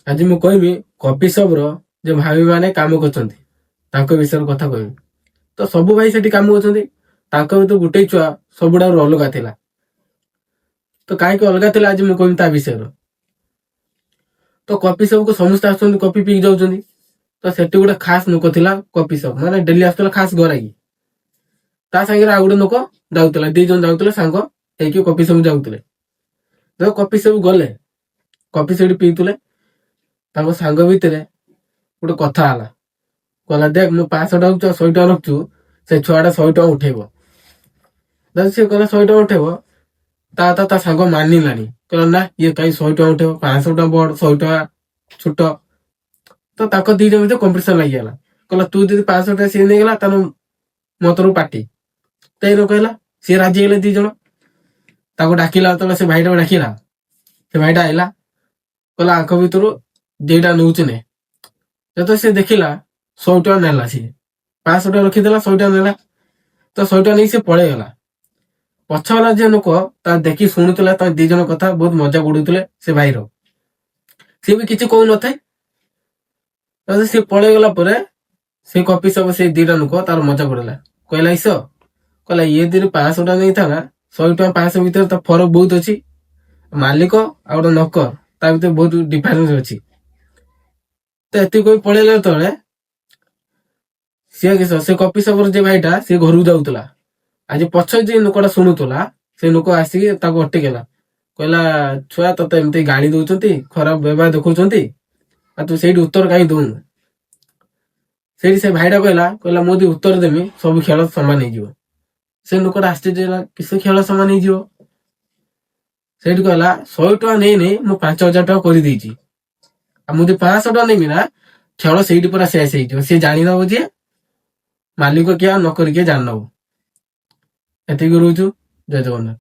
ଆଜି ମୁଁ କହିବି କଫି ସପର ଯେ ଭାଇମାନେ କାମ କରୁଛନ୍ତି, ତାଙ୍କ ବିଷୟରେ କଥା କହିବି। ତ ସବୁ ଭାଇ ସେଠି କାମ କରୁଛନ୍ତି। ତାଙ୍କ ଭିତରୁ ଗୋଟେ ଛୁଆ ସବୁଠାରୁ ଅଲଗା ଥିଲା। ତ କାହିଁକି ଅଲଗା ଥିଲା, ଆଜି ମୁଁ କହିବି ତା ବିଷୟରେ। ତ କଫି ସପକୁ ସମସ୍ତେ ଆସୁଛନ୍ତି, କଫି ପିଇକି ଯାଉଛନ୍ତି। ତ ସେଠି ଗୋଟେ ଖାସ ଲୋକ ଥିଲା। କଫି ସପ୍ ମାନେ ଡେଲି ଆସୁଥିଲା ଖାସ ଗରାକି। ତା ସାଙ୍ଗରେ ଆଉ ଗୋଟେ ଲୋକ ଯାଉଥିଲା। 2 ଜଣ ଯାଉଥିଲେ, ସାଙ୍ଗ ହେଇକି କଫି ସପ୍ ଯାଉଥିଲେ। ତ କଫି ସପ୍ ଗଲେ, କଫି ସେଠି ପିଉଥିଲେ। ତାଙ୍କ ସାଙ୍ଗ ଭିତରେ ଗୋଟେ କଥା ହେଲା। କହିଲା, "ଦେଖ, ମୁଁ 500 ଟଙ୍କା ରଖୁଛୁ ଆଉ 100 ଟଙ୍କା ରଖୁଛୁ, ସେ ଛୁଆଟା 100 ଟଙ୍କା ଉଠେଇବ।" ଯଦି ସିଏ କହିଲା 100 ଟଙ୍କା ଉଠେଇବ, ତା ତା ତା ସାଙ୍ଗ ମାନିଲାନି। କହିଲା, "ନା, ଇଏ କାହିଁ 100 ଟଙ୍କା ଉଠେଇବ? 500 ଟଙ୍କା ବଡ, 100 ଟଙ୍କା ଛୋଟ।" ତ ତାଙ୍କ 2 ଜଣ ଭିତରେ କମ୍ପିଟିସନ ଲାଗିଗଲା। କହିଲା, "ତୁ ଯଦି 500 ଟଙ୍କା ସିଏ ନେଇଗଲା, ତାହେଲେ ମୋ ତରଫରୁ ପାର୍ଟି।" ତ ଏଇ କହିଲା, ସିଏ ରାଜି ହେଇଗଲେ 2 ଜଣ। ତାକୁ ଡାକିଲା। ଯେତେବେଳେ ସେ ଭାଇଟାକୁ ଡାକିଲା, ସେ ଭାଇଟା ଆଇଲା। କହିଲା, "ଆଙ୍କ ଭିତରୁ ଦିଟା ନଉଛି ନେ।" ଯେତେବେଳେ ସେ ଦେଖିଲା, 100 ଟଙ୍କା ନେଲା। ସିଏ 500 ଟଙ୍କା ରଖିଦେଲା, 100 ଟଙ୍କା ନେଲା। ତ 100 ଟଙ୍କା ନେଇକି ସେ ପଳେଇଗଲା। ପଛବାଲା ଯେ ଲୋକ ତା ଦେଖି ଶୁଣୁଥିଲା ତା 2 ଜଣ କଥା, ବହୁତ ମଜା ଉଡୁଥିଲେ ସେ ଭାଇର। ସିଏ ବି କିଛି କହୁନଥାଏ। ତ ସିଏ ପଳେଇଗଲା ପରେ ସେ କଫି ସପ ସେଇ ଦିଟା ଲୋକ ତାର ମଜା ଉଡେଇଲା। କହିଲା, "ଇସ," କହିଲା, "ଇଏ ଯଦି 500 ଟଙ୍କା ନେଇଥାନ୍ତା, 100 ଟଙ୍କା 500 ଭିତରେ ତ ଫରକ ବହୁତ ଅଛି। ମାଲିକ ଆଉ ଗୋଟେ ନକର, ତା ଭିତରେ ବହୁତ ଡିଫରେନ୍ସ ଅଛି।" ତ ଏତିକି କହି ପଳେଇଲା। ଯେତେବେଳେ ସିଏ କିସ, ସେ କଫି ସପର ଯେ ଭାଇଟା, ସିଏ ଘରକୁ ଯାଉଥିଲା ଆଜି, ପଛ ଯେ ଲୋକଟା ଶୁଣୁଥିଲା, ସେ ଲୋକ ଆସିକି ତାକୁ ଅଟକେଇଲା। କହିଲା, "ଛୁଆ, ତତେ ଏମିତି ଗାଳି ଦଉଛନ୍ତି, ଖରାପ ବ୍ୟବହାର ଦେଖାଉଛନ୍ତି, ଆଉ ତୁ ସେଇଠି ଉତ୍ତର କାହିଁ ଦଉନୁ?" ସେଇଠି ସେ ଭାଇଟା କହିଲା, "ମୁଁ ଯଦି ଉତ୍ତର ଦେମି, ସବୁ ଖେଳ ସମାନ ହେଇଯିବ।" ସେ ଲୋକଟା ଆଶ୍ଚର୍ଯ୍ୟ ହେଲା, "କିସ ଖେଳ ସମାନ ହେଇଯିବ?" ସେଇଠି କହିଲା, "100 ଟଙ୍କା ନେଇ ନେଇ ମୁଁ 5,000 ଟଙ୍କା କରିଦେଇଛି। ଆଉ ମୁଁ ଯଦି 500 ଟଙ୍କା ନେବି ନା, ଖେଳ ସେଇଠି ପୁରା ଶେଷ ହେଇଯିବ। ସିଏ ଜାଣିଦବ ଯେ ମାଲିକ କିଏ ଆଉ ନକର କିଏ ଜାଣିନବ।" ଏତିକି ରହୁଛୁ। ଜୟ ଜଗନ୍ନାଥ।